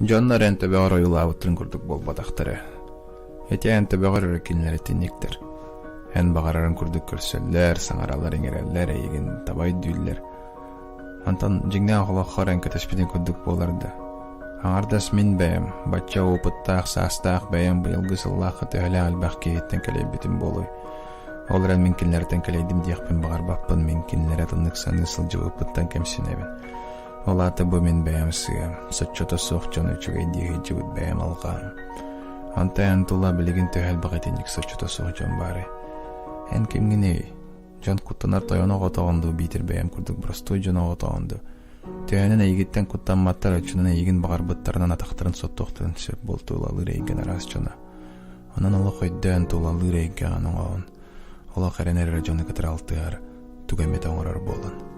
Дьоннор эн төбөҕөр ойуулаабыттарын курдук буолбатахтар ээ. Ити эн төбөҕөр эрэ кинилэр итинниктэр. Эн баҕарарыҥ курдук көрсөллөр, саҥараллар-иҥэрэллэр, эйигин таба өйдүүллэр. Онтон дьиҥнээх олоххор эн кэтэспитиҥ курдук буолар да, аҥардас мин бэйэм, бачча опыттаах, саастаах бэйэм быйылгы сыллаахха төһөлөөх элбэх киһиттэн кэлэйбитим буолуой? Ол эрэн мин кинилэртэн кэлэйдим диэхпин баҕарбаппын, мин кинилэри атыннык саныы сылдьыбыппыттан кэмсинэбин. Ол аата бу мин бэйэм сыам, соччото суох дьон үчүгэй дии сылдьыбыт бэйэм алҕаһым. Онтон эн тула билигин төһө элбэх итинник соччото суох дьон баарый? Эн кимҥиний? Дьон куттанар тойон оҕотоҕун дуу, биитэр бэйэм курдук боростуой дьон оҕотоҕун дуу? Төһөнөн эйигиттэн куттамматтар, оччонон эйигин баҕарбыттарынан атахтарын соттуохтарын сөп буол тулалыыр эйгэн араас дьоно. Онон олох өйдөөн тулалыыр эйгэҕин оҥоһун, олох эрэнэр эрэ дьону кытары алтыһар, тугу эмит оҥорор буолун.